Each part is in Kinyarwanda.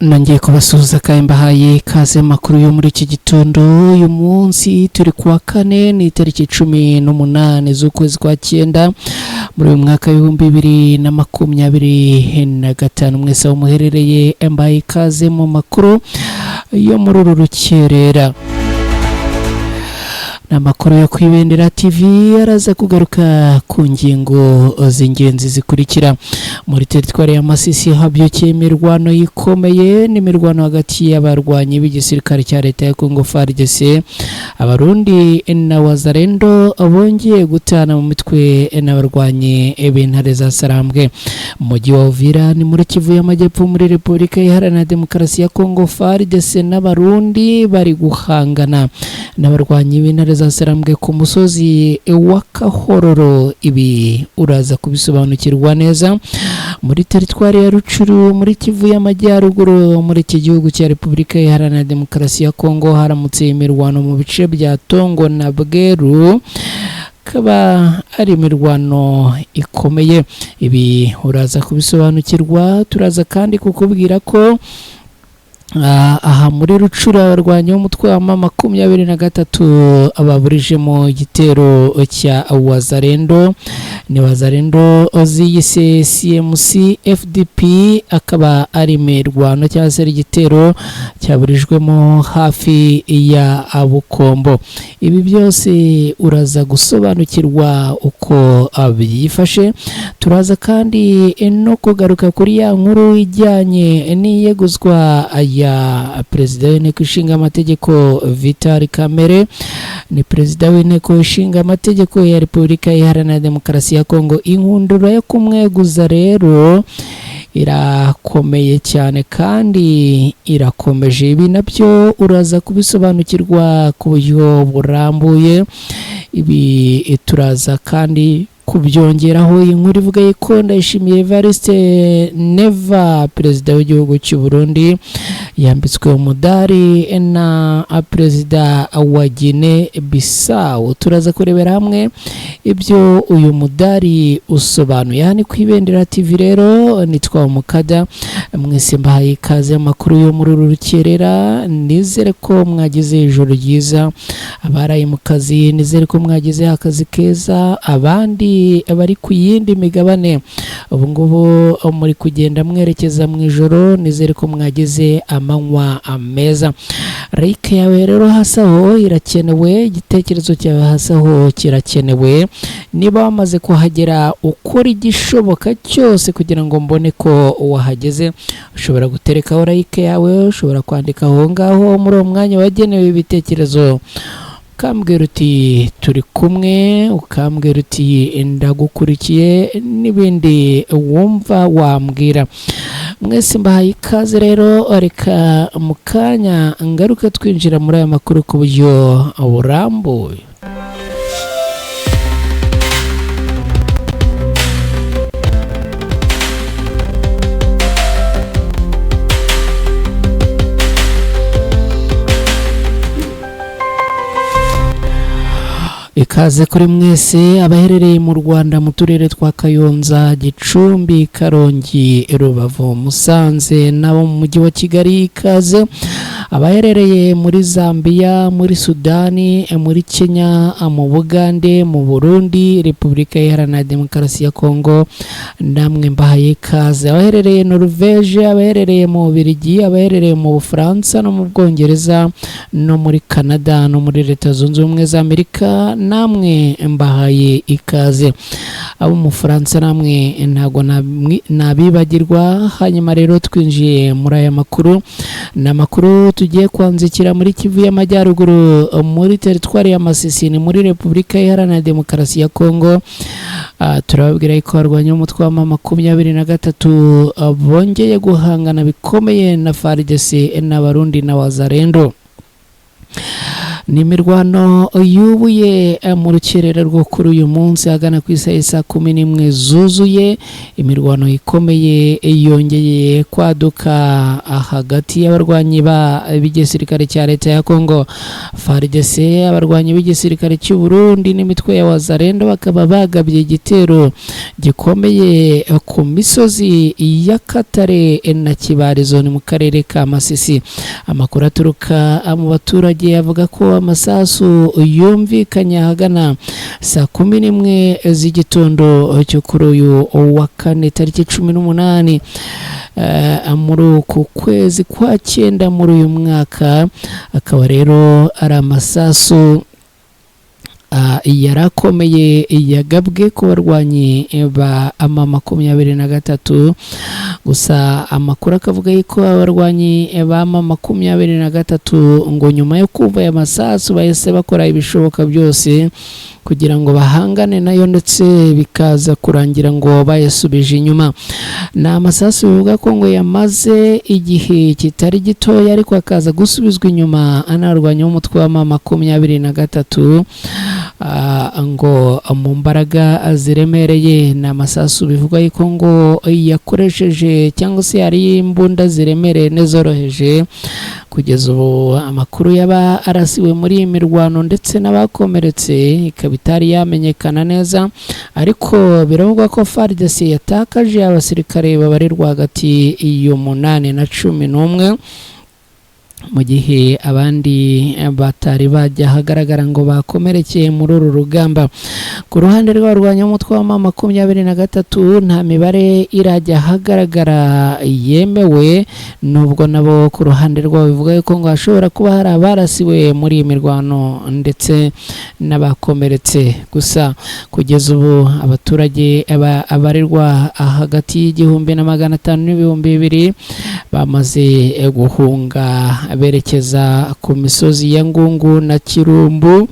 Nongeye kubasuhuza kandi mbahaye ikaze makuru yo muri iki gitondo. Uyu munsi turi kuwa kane, ni itariki 18 z'ukwezi kwa 9 muri uyu mwaka w'2025. Mwese aho muherereye mbahaye ikaze mu makuru yo muri uru rukerera. Ni amakuru yo ku Ibendera TV, araza kugaruka ku ngingo z'ingenzi zikurikira. Muri teritwari ya Masisi habyukiye imirwano ikomeye, n'imirwano hagati y'abarwanyi b'igisirikare cya leta ya Congo FARDC, Abarundi na Wazalendo bongeye gutana mu mitwe n'abarwanyi b'intare za Sarambwe. Mu mujyi wa Uvira ni muri Kivu y'Amajyepfo muri Repubulika Iharanira Demokarasi ya Congo, FARDC n'Abarundi bari guhangana n'abarwanyi b'intare za Sarambwe ku musozi wa Kahororo. Ibi uraza kubisobanukirwa neza. Muri teritwari ya Rucuru muri Kivu y'Amajyaruguru muri iki gihugu cya Repubulika Iharanira Demokarasi ya Kongo haramutse imirwano mu bice bya Tongo na Bweru, akaba ari imirwano ikomeye. Ibi uraza kubisobanukirwa. Turaza kandi kukubwira ko aha muri Rucura abarwanyi b'umutwe wa M23 baburijemo igitero cya Wazalendo, ni Wazalendo ziyise CMC FDP, akaba ari imirwano cyangwa se igitero cyaburijwemo hafi ya Bukombo. Ibi byose uraza gusobanukirwa uko byifashe. Turaza kandi no kugaruka kuri ya nkuru ijyanye n'iyeguzwa ya perezida w'inteko ishinga amategeko Vital Kamerhe. Ni perezida w'inteko ishinga amategeko ya Repubulika Iharanira Demokarasi ya Kongo. Inkundura yo kumweguza rero irakomeye cyane kandi irakomeje. Ibi nabyo uraza kubisobanukirwa ku buryo burambuye. Ibi turaza kandi kubyongeraho inkuru ivuga ko Ndayishimiye Evariste Neva, perezida w'igihugu cy'u Burundi, yambitswe umudari na perezida wa Guinea Bissau. Turaza kurebera hamwe ibyo uyu mudari usobanuye. Aha ni ku Ibendera TV rero, nitwa Umukada. Mwese mbahaye ikaze amakuru yo muri uru rukerera. Nizere ko mwagize ijoro ryiza, abaraye mu kazi nizere ko mwagize akazi keza, abandi bari ku yindi migabane ubu ngubu muri kugenda mwerekeza mu ijoro, nizere ko mwagize amanywa meza. Like yawe rero hasi aho irakenewe, igitekerezo cyawe hasi aho kirakenewe. Niba wamaze kuhagera ukora igishoboka cyose kugira ngo mbone ko wahageze. Ushobora guterekaho like yawe, ushobora kwandika aho ngaho muri uwo mwanya wagenewe ibitekerezo, ukambwira uti turi kumwe, ukambwira uti ndagukurikiye, n'ibindi wumva wambwira. Mwese mbahaye ikaze rero, reka mu kanya ngaruke twinjira muri aya makuru ku buryo burambuye. Ikaze kuri mwese abaherereye mu Rwanda mu turere twa Kayonza, Gicumbi, Karongi, Rubavu, Musanze n'abo mu mujyi wa Kigali. Ikaze abaherereye muri Zambia, muri Sudani, muri Kenya, mu Bugande, mu Burundi, Repubulika Iharanira Demokarasi ya Kongo, namwe mbahaye ikaze. Abaherereye Norvege, abaherereye mu Bubiligi, abaherereye mu Bufaransa no mu Bwongereza no muri Canada no muri Leta Zunze Ubumwe za Amerika, namwe mbahaye ikaze. Abo mu Bufaransa namwe ntago nabibagirwa. Hanyuma rero twinjiye muri aya makuru, ni amakuru tugiye kwanzikira muri Kivu y'Amajyaruguru muri teritwari ya Masisi ni muri Repubulika Iharanira Demokarasi ya Kongo. Turababwira ko barwanya umutwe wa M23 bongeye guhangana bikomeye na FARDC n'Abarundi na Wazalendo. Ni imirwano yubuye mu rukerera rwo kuri uyu munsi ahagana ku isaha saa 11 zuzuye. Imirwano ikomeye yongeye kwaduka hagati y'abarwanyi b'igisirikare cya leta ya Congo FARDC, abarwanyi b'igisirikare cy'u Burundi n'imitwe ya Wazalendo, bakaba bagabye igitero gikomeye ku misozi ya Katare na Kibarizo ni mu karere ka Masisi. Amakuru aturuka mu baturage avuga ko amasasu yumvikanye ahagana saa 11 z'igitondo cyo kuri uyu wa kane tariki 18 muri uku kwezi kwa cyenda muri uyu mwaka, akaba rero ari amasasu yarakomeye yagabwe ku barwanyi ba ama 23. Gusa amakuru akavuga yuko abarwanyi ba ama 23 ngo nyuma yo kumva aya masasu bahise bakora ibishoboka byose kugira ngo bahangane nayo, ndetse bikaza kurangira ngo bayasubije inyuma. Ni amasasu bivuga ko ngo yamaze igihe kitari gitoya, ariko akaza gusubizwa inyuma anarwanya umutwe wa 23 ngo mu mbaraga ziremereye. Ni amasasu bivugwa yuko ngo yakoresheje cyangwa se yari imbunda ziremereye n'izoroheje. Kugeza ubu amakuru yaba arasiwe muri iyi mirwano ndetse n'abakomeretse ikaba itari yamenyekana neza, ariko biravugwa ko FARDC yatakaje abasirikare babarirwa hagati y'umunani na 11, mu gihe abandi batari bajya ahagaragara ngo bakomerekeye muri uru rugamba. Ku ruhande rw'abarwanya umutwe wa 23 nta mibare irajya ahagaragara yemewe, nubwo nabo ku ruhande rwabo bivuga yuko ngo hashobora kuba hari abarasiwe muri iyi mirwano ndetse n'abakomeretse. Gusa kugeza ubu abaturage abarirwa hagati y'1500 n'ibihumbi 2000 bamaze guhunga berekeza ku misozi ya Ngungu na Kirumbu,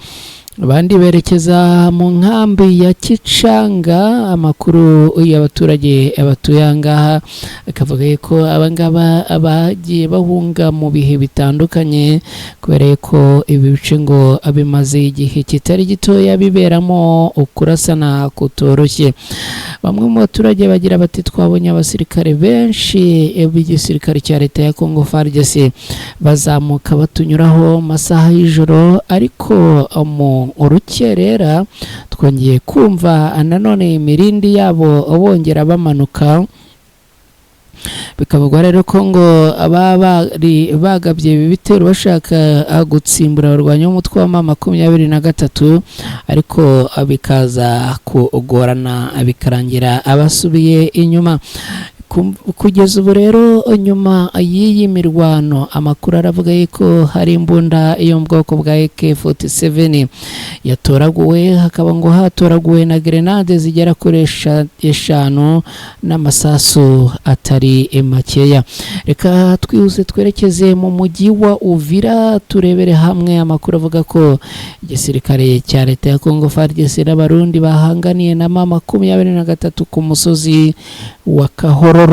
abandi berekeza mu nkambi ya Kicanga. Amakuru y'abaturage batuye aha ngaha akavuga ko abangaba bagiye bahunga mu bihe bitandukanye, kubera ko ibi bice ngo bimaze igihe kitari gitoya biberamo ukurasana kutoroshye. Bamwe mu baturage bagira bati twabonye abasirikare benshi b'igisirikare cya leta ya Congo FARDC bazamuka batunyuraho mu masaha y'ijoro, ariko mu urukerera twongeye kumva nanone imirindi yabo bongera bamanuka. Bikavugwa rero ko ngo aba bari bagabye ibi bitero bashaka gutsimbura abarwanyi b'umutwe wa 23, ariko bikaza kugorana bikarangira abasubiye inyuma. Kugeza ubu rero nyuma y'iyi mirwano amakuru aravuga yuko hari imbunda yo mu bwoko bwa AK47 yatoraguwe, hakaba ngo hatoraguwe na grenade zigera kuri 5 n'amasasu atari makeya. Reka twihuse twerekeze mu mujyi wa Uvira turebere hamwe amakuru avuga ko igisirikare cya leta ya Congo FARDC n'Abarundi bahanganiye na 23 ku musozi wa Kahororo.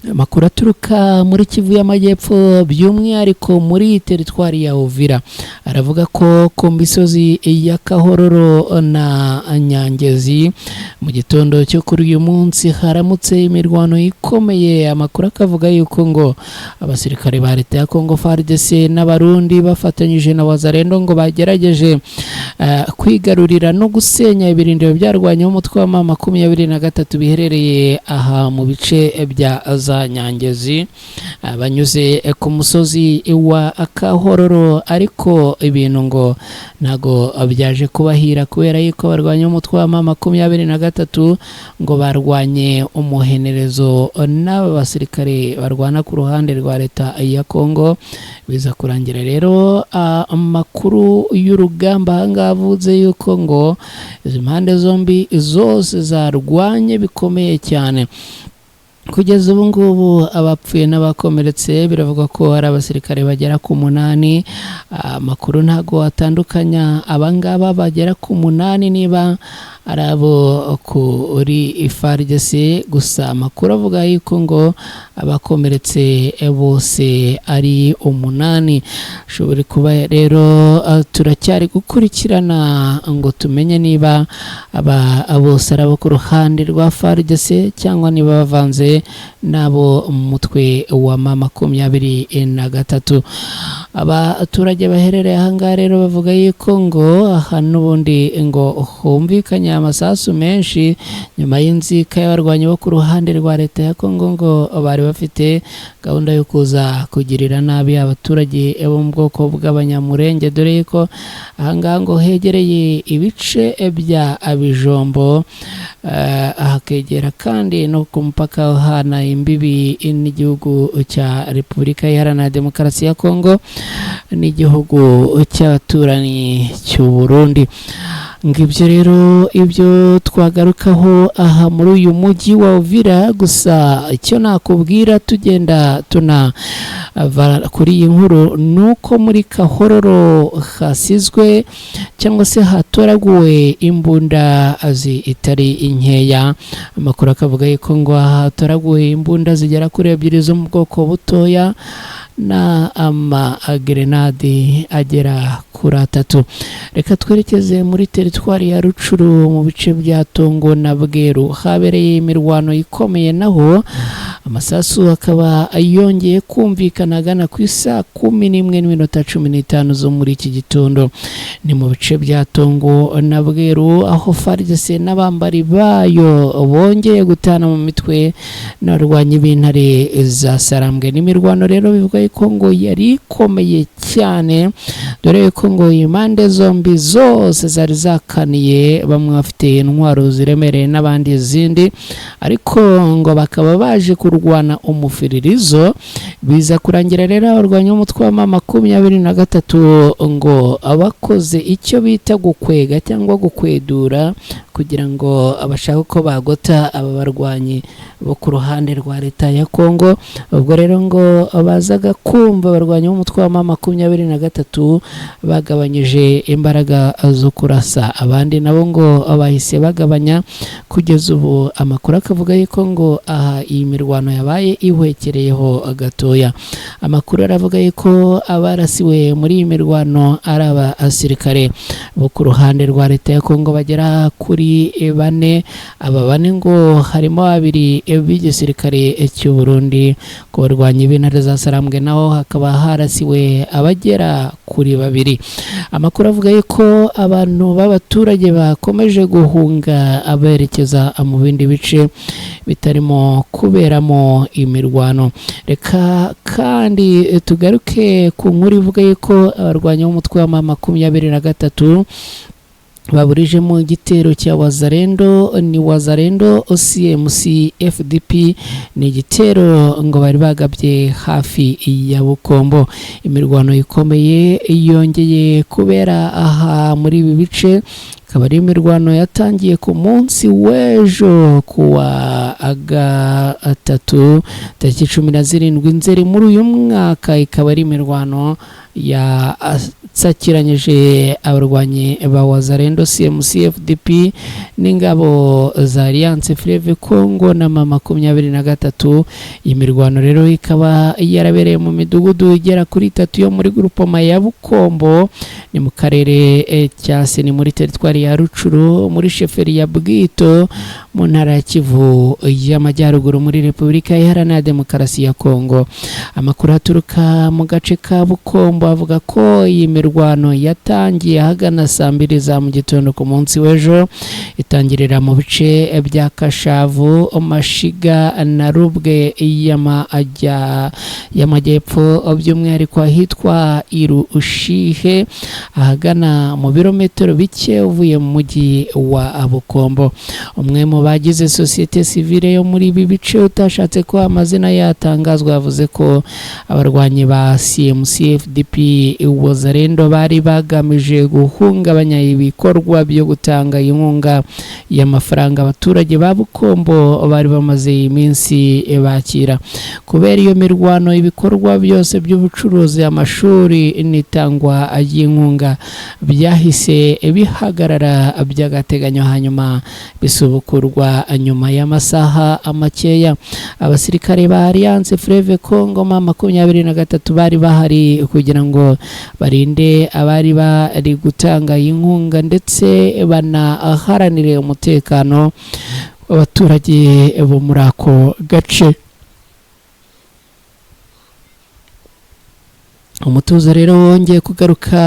Amakuru aturuka muri Kivu y'Amajyepfo by'umwihariko muri teritwari ya Uvira aravuga ko ku misozi ya Kahororo na Nyangezi mu gitondo cyo kuri uyu munsi haramutse imirwano ikomeye. Amakuru akavuga yuko ngo abasirikare ba leta ya Congo FARDC n'Abarundi bafatanyije na Wazalendo ngo bagerageje kwigarurira no gusenya ibirindiro byarwanya umutwe wa 23 biherereye aha mu bice bya za Nyangezi, banyuze ku musozi wa Kahororo, ariko ibintu ngo ntago byaje kubahira kubera yuko barwanya umutwe wa 23 ngo barwanye umuhenerezo n'aba basirikare barwana ku ruhande rwa leta ya Congo. Biza kurangira rero amakuru y'urugamba ahangaha avuze yuko ngo izi mpande zombi zose zarwanye bikomeye cyane. Kugeza ubu ngubu abapfuye n'abakomeretse biravugwa ko hari abasirikare bagera ku 8. Amakuru ntago atandukanya abangaba bagera ku 8 niba ari abo kuri FARDC. Gusa amakuru avuga yuko ngo abakomeretse bose ari 8. Ushobora kuba rero turacyari gukurikirana ngo tumenye niba aba bose ari abo ku ruhande rwa FARDC cyangwa niba bavanze n'abo mu mutwe wa M23. Abaturage baherereye ahangaha rero bavuga yuko ngo aha n'ubundi ngo humvikanye amasasu menshi nyuma y'inzika y'abarwanyi bo ku ruhande rwa leta ya Kongo, ngo bari bafite gahunda yo kuza kugirira nabi abaturage bo mu bwoko bw'Abanyamurenge, dore yuko ahangaha ngo hegereye ibice bya Bijombo, hakegera kandi no ku mupaka uhana imbibi n'igihugu cya Repubulika Iharanira Demokarasi ya Kongo n'igihugu cy'abaturanyi cy'u Burundi. Ngibyo rero ibyo twagarukaho aha muri uyu mujyi wa Uvira. Gusa icyo nakubwira tugenda tunava kuri iyi nkuru ni uko muri Kahororo hasizwe cyangwa se hatoraguwe imbunda itari inkeya. Amakuru akavuga yuko ngo hatoraguwe imbunda zigera kuri 2 zo mu bwoko butoya na amagerenade agera kuri 3. Reka twerekeze muri teritwari ya Rucuru mu bice bya Tongo na Bweru habereye imirwano ikomeye, naho amasasu akaba yongeye kumvikana agana ku isaa 11:15 zo muri iki gitondo. Ni mu bice bya Tongo na Bweru aho FARDC n'abambari bayo bongeye gutana mu mitwe n'abarwanyi b'intare za Sarambwe. N'imirwano rero bivuga ko ngo yari ikomeye cyane, dore ko ngo impande zombi zose zari zakaniye, bamwe bafite intwaro ziremereye n'abandi izindi, ariko ngo bakaba baje kurwana umufiririzo. Biza kurangira rero abarwanyi b'umutwe wa M23 ngo abakoze icyo bita gukwega cyangwa gukwedura kugira ngo abashaka uko bagota aba barwanyi bo ku ruhande rwa leta ya Kongo. Ubwo rero ngo bazaga kumva abarwanyi b'umutwe wa M23 bagabanyije imbaraga zo kurasa, abandi nabo ngo bahise bagabanya. Kugeza ubu amakuru akavuga yuko ngo aha iyi mirwano yabaye ihwekereyeho gatoya. Amakuru aravuga yuko abarasiwe muri iyi mirwano ari abasirikare bo ku ruhande rwa leta ya Kongo bagera kuri 4. Aba 4 ngo harimo 2 b'igisirikare cy'u Burundi. Ku barwanyi b'intare za Sarambwe naho hakaba harasiwe abagera kuri 2. Amakuru avuga yuko abantu b'abaturage bakomeje guhunga aberekeza mu bindi bice bitarimo kuberamo imirwano. Reka kandi tugaruke ku nkuru ivuga yuko abarwanyi b'umutwe wa M23 baburije mu gitero cya Wazalendo, ni Wazalendo CMC FDP, ni igitero ngo bari bagabye hafi ya Bukombo. Imirwano ikomeye yongeye kubera aha muri ibi bice, akaba ari imirwano yatangiye ku munsi w'ejo kuwa 3 tariki 17 Nzeri muri uyu mwaka. Ikaba ari imirwano yatsakiranyije abarwanyi ba Wazalendo CMC FDP n'ingabo za Alliance Fleuve Congo na M23. Iyi mirwano rero ikaba yarabereye mu midugudu igera kuri 3 yo muri groupement ya Bukombo, ni mu karere cyase ni muri teritwari ya Rucuru muri sheferi ya Bwito mu ntara ya Kivu y'Amajyaruguru muri Repubulika Iharanira Demokarasi ya Kongo. Amakuru aturuka mu gace ka Bukombo avuga ko iyi mirwano yatangiye ahagana saa 2 za mu gitondo ku munsi w'ejo, itangirira mu bice bya Kashavu, Mashiga na Rubwe y'Amajyepfo, by'umwihariko ahitwa Irushihe ahagana mu birometero bike uvuye mu mujyi wa Bukombo. Umwe mu bagize sosiyete sivile yo muri ibi bice utashatse ko amazina yatangazwa yavuze ko abarwanyi ba CMC FDP Wazalendo bari bagamije guhungabanya ibikorwa byo gutanga inkunga y'amafaranga abaturage ba Bukombo bari bamaze iminsi bakira. Kubera iyo mirwano, ibikorwa byose by'ubucuruzi, amashuri n'itangwa ry'inkunga byahise bihagarara. guhagarara by'agateganyo, hanyuma bisubukurwa nyuma y'amasaha makeya. Abasirikare ba Alliance Fleuve Congo M23 bari bahari kugira ngo barinde abari bari gutanga inkunga ndetse banaharanire umutekano w'abaturage bo muri ako gace. Umutuzo rero wongeye kugaruka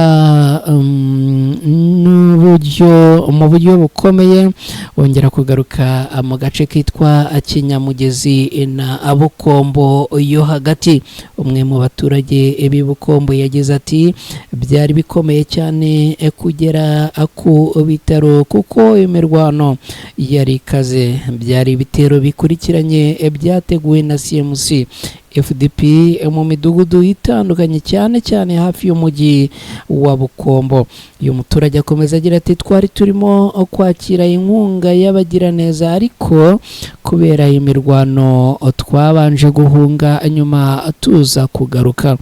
n'uburyo mu buryo bukomeye, wongera kugaruka mu gace kitwa Kinyamugezi na Bukombo yo hagati. Umwe mu baturage b'i Bukombo yagize ati: "Byari bikomeye cyane kugera ku bitaro kuko imirwano yari ikaze. Byari ibitero bikurikiranye byateguwe na CMC FDP mu midugudu itandukanye, cyane cyane hafi y'umujyi wa Bukombo." Uyu muturage akomeza agira ati: "Twari turimo kwakira inkunga y'abagiraneza, ariko kubera imirwano twabanje guhunga, nyuma tuza kugaruka."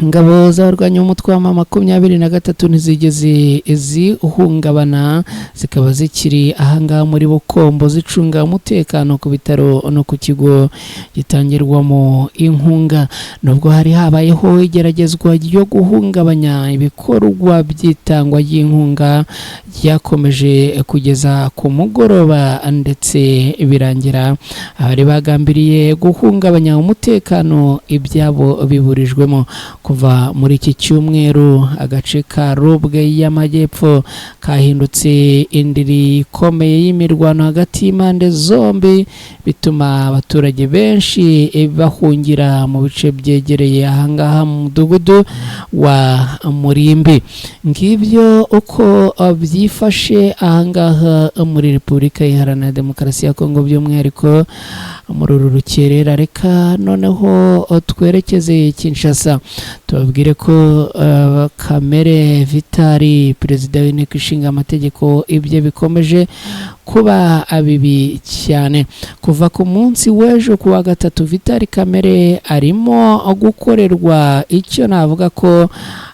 Ingabo z'abarwanya umutwe wa M23 ntizigeze zihungabana, zikaba zikiri ahangaha muri Bukombo zicunga umutekano ku bitaro no ku kigo gitangirwamo inkunga. Nubwo hari habayeho igeragezwa ryo guhungabanya ibikorwa by'itangwa ry'inkunga, ryakomeje kugeza ku mugoroba ndetse birangira abari bagambiriye guhungabanya umutekano ibyabo biburijwemo. Kuva muri iki cyumweru, agace ka Rubwe y'Amajyepfo kahindutse indiri ikomeye y'imirwano hagati y'impande zombi, bituma abaturage benshi bahungira mu bice byegereye ahangaha mu mudugudu wa Murimbi. Ngibyo uko byifashe ahangaha muri Repubulika Iharanira Demokarasi ya Kongo, by'umwihariko muri uru rukerera. Reka noneho twerekeze Kinshasa, tubabwire ko Kamere Vitali, perezida w'inteko ishinga amategeko, ibye bikomeje kuba bibi cyane. Kuva ku munsi w'ejo ku wa gatatu, Vitali Kamere arimo gukorerwa icyo navuga ko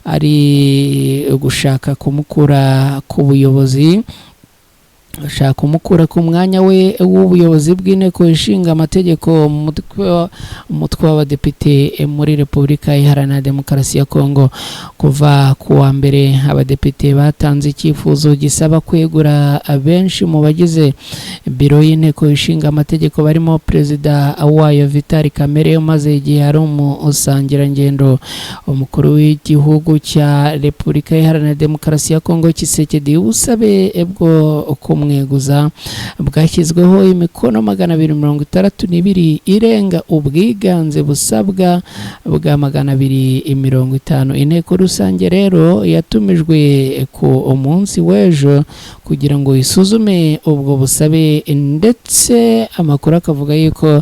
ari gushaka kumukura ku buyobozi, ashaka kumukura ku mwanya we w'ubuyobozi bw'inteko ishinga amategeko, umutwe w'abadepite muri Repubulika Iharanira Demokarasi ya Kongo. Kuva ku wa mbere, abadepite batanze icyifuzo gisaba kwegura benshi mu bagize biro y'inteko ishinga amategeko, barimo perezida wayo Vital Kamerhe umaze igihe ari umusangirangendo umukuru w'igihugu cya Repubulika Iharanira Demokarasi ya Kongo Tshisekedi. Ubusabe bwo kumweguza bwashyizweho imikono 262, irenga ubwiganze busabwa bwa 250. Inteko rusange rero yatumijwe ku munsi w'ejo kugira ngo isuzume ubwo busabe, ndetse amakuru akavuga yuko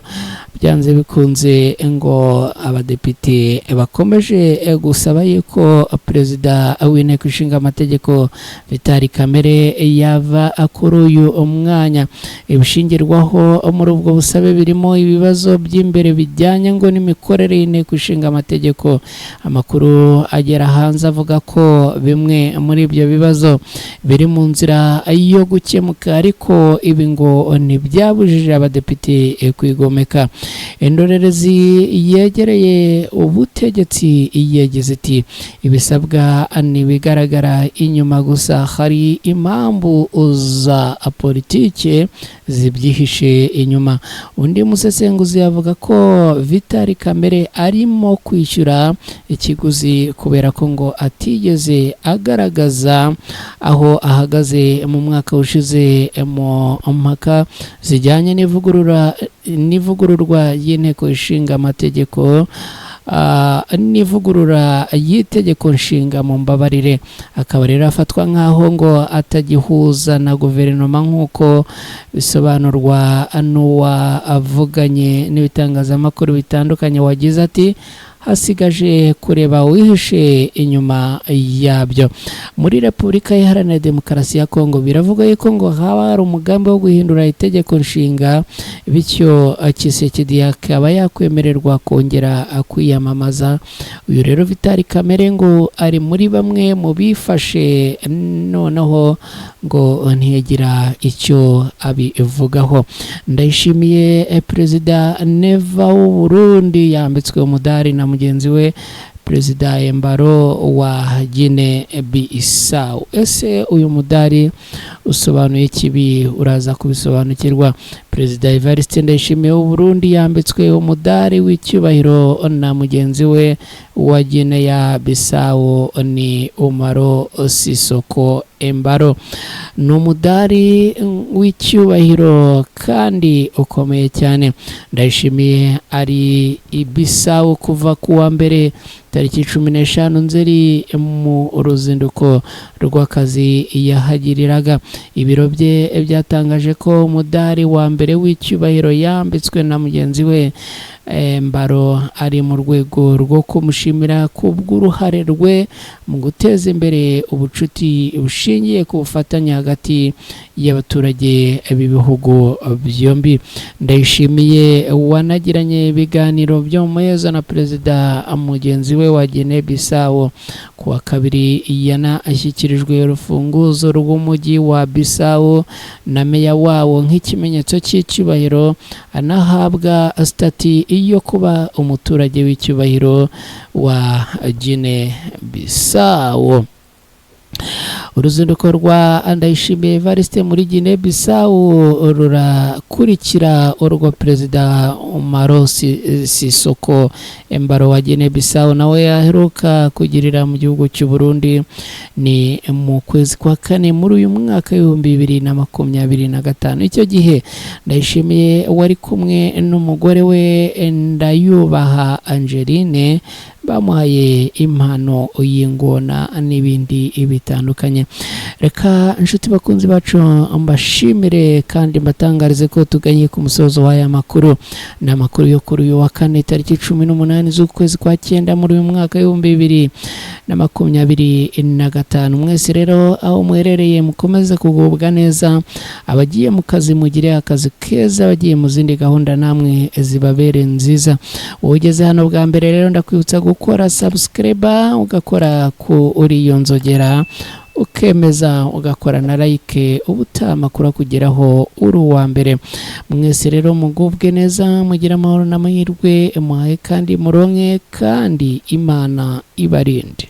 byanze bikunze ngo abadepite bakomeje gusaba yuko perezida w'inteko ishinga amategeko Vital Kamerhe yava kuri uyu mwanya. Ibishingirwaho muri ubwo busabe birimo ibibazo by'imbere bijyanye ngo n'imikorere y'inteko ishinga amategeko. Amakuru agera hanze avuga ko bimwe muri ibyo bibazo biri mu nzira yo gukemuka, ariko ibi ngo ntibyabujije abadepite kwigomeka. Indorerezi yegereye ubutegetsi yagize iti: "Ibisabwa ntibigaragara inyuma gusa, hari impamvu za politike zibyihishe inyuma." Undi musesenguzi avuga ko Vital Kamerhe arimo kwishyura ikiguzi kubera ko ngo atigeze agaragaza aho ahagaze mu mwaka ushize mu mpaka zijyanye n'ivugururwa y'inteko ishinga amategeko, n'ivugurura y'itegeko nshinga, mu mbabarire. Akaba rero afatwa nk'aho ngo atagihuza na guverinoma, nk'uko bisobanurwa n'uwavuganye n'ibitangazamakuru bitandukanye wagize ati: Hasigaje kureba uwihishe inyuma yabyo. Muri Repubulika Iharanira Demokarasi ya Kongo biravuga yuko ngo haba hari umugambi wo guhindura itegeko nshinga, bityo Tshisekedi akaba yakwemererwa kongera kwiyamamaza. Uyu rero Vital Kamerhe ngo ari muri bamwe mu bifashe, noneho ngo ntiyagira icyo abivugaho. Ndayishimiye, Perezida Neva w'u Burundi yambitswe umudari na mugenzi we Perezida Embalo wa Guinea Bissau. Ese uyu mudari usobanuye ikibi? Uraza kubisobanukirwa. Perezida Evariste Ndayishimiye w'u Burundi yambitswe umudari w'icyubahiro na mugenzi we wa Guinea Bissau, ni Umaro Sissoco Embalo. Ni umudari w'icyubahiro kandi ukomeye cyane. Ndayishimiye ari i Bissau kuva ku wa mbere tariki 15 Nzeri mu ruzinduko rw'akazi yahagiriraga. Ibiro bye byatangaje ko umudari wa mbere w'icyubahiro yambitswe na mugenzi we Embalo ari mu rwego rwo kumushimira kubw'uruhare rwe mu guteza imbere ubucuti bushingiye ku bufatanye hagati y'abaturage b'ibihugu byombi. Ndayishimiye wanagiranye ibiganiro byo mu muhezo na perezida mugenzi we wa Guinea Bissau, ku wa kabiri yanashyikirijwe urufunguzo rw'umujyi wa Bissau na meya wawo nk'ikimenyetso cy'icyubahiro, anahabwa sitati yo kuba umuturage w'icyubahiro wa Guinea Bissau. Uruzinduko rwa Ndayishimiye Evariste muri Guinea Bissau rurakurikira urwo Perezida Umaro Sissoco Embalo wa Guinea Bissau nawe yaheruka kugirira mu gihugu cy'u Burundi. Ni mu kwezi kwa kane muri uyu mwaka w'2025. Icyo gihe Ndayishimiye wari kumwe n'umugore we Ndayubaha Angeline bamuhaye impano y'ingona n'ibindi bitandukanye. Reka inshuti bakunzi bacu mbashimire kandi mbatangarize ko tuganye ku musozo w'aya makuru. Ni amakuru yo kuri uyu wa kane tariki 18 z'ukwezi kwa cyenda muri uyu mwaka w'2025. Mwese rero aho muherereye mukomeze kugubwa neza. Abagiye mu kazi mugire akazi keza, abagiye mu zindi gahunda namwe zibabere nziza. Ugeze hano bwa mbere rero ndakwibutsa gukora subscribe, ugakora kuri iyo nzogera, ukemeza ugakora na like, ubutaha amakuru akugeraho uri uwa mbere. Mwese rero mugubwe neza, mugire amahoro n'amahirwe, muhahe kandi muronke, kandi Imana ibarinde.